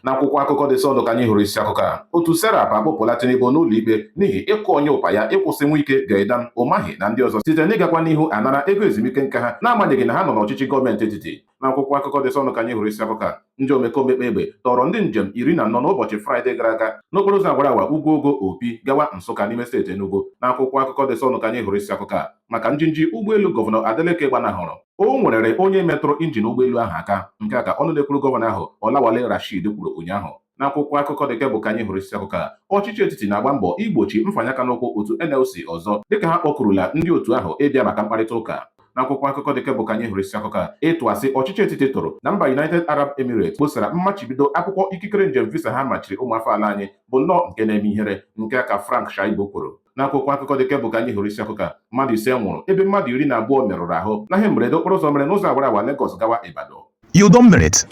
N'akwụkwọ akụkọ The Sun ka anyị hụrụ isi akụkọ a. Otu Serap akpụpụla Tinubu n'ụlọ ikpe n'ihi ịkụ onye ụpa ya ịkwụsị Wike, Geidam, Umahi na ndị ọzọ site n'ịgakwa n'ihu anara ego ezumike nka ha n'agbanyeghị na ha nọ n'ọchịchị gọọmenti etiti. N'akwụkwọ akụkọ The Sun ka anyị hụrụ isi akụkọ a. Ndị omekome kpa egbe tọrọ ndị njem 14 n'ụbọchị Fraịde gara aga n'okporo ụzọ awara awa Ugwuogo Opi gawa Nsụka n'ime steeti Enugu. N'akwụkwọ akụkọ The Sun ka anyị hụrụ isi akụkọ a. Maka njinji ụgbọelu Gọvanọ Adeleke gbanahụrụ, o nwerere onye metụrụ injin ụgbọelu ahụ aka. Nke a ka ọnụ na-ekwuru gọvanọ ahụ, Olawale Rasheed, kwuru ụnyaahụ. N'akwụkwọ akụkọ The Cable ka anyị hụrụ isi akụkọ a. Ọchịchị etiti na-agba mbọ igbochi mfanye aka n'ụkwụ otu NLC ọzọ, dịka ha kpọkurula ndị otu ahụ ịbịa maka mkparịta ụka. N'akwụkwọ akụkọ The Cable ka anyị hụrụ isi akụkọ a. Ịtụ asị ọchịchị etiti tụrụ na mba United Arab Emirates kposara mmachibido akwụkwọ ikikere njem visa ha machiri ụmụafọ ala anyị bụ nnọọ nke na-eme ihere. Nke a ka Frank Shaibu kwuru. N'akwụkwọ akụkọ The Cable ka anyị hụrụ isi akụkọ a. Mmadụ 5 nwụrụ ebe mmadụ 12 merụrụ ahụ na ihe mberede okporo ụzọ mere n'ụzọ awara awa Lagos gawa Ibadan. You don merit.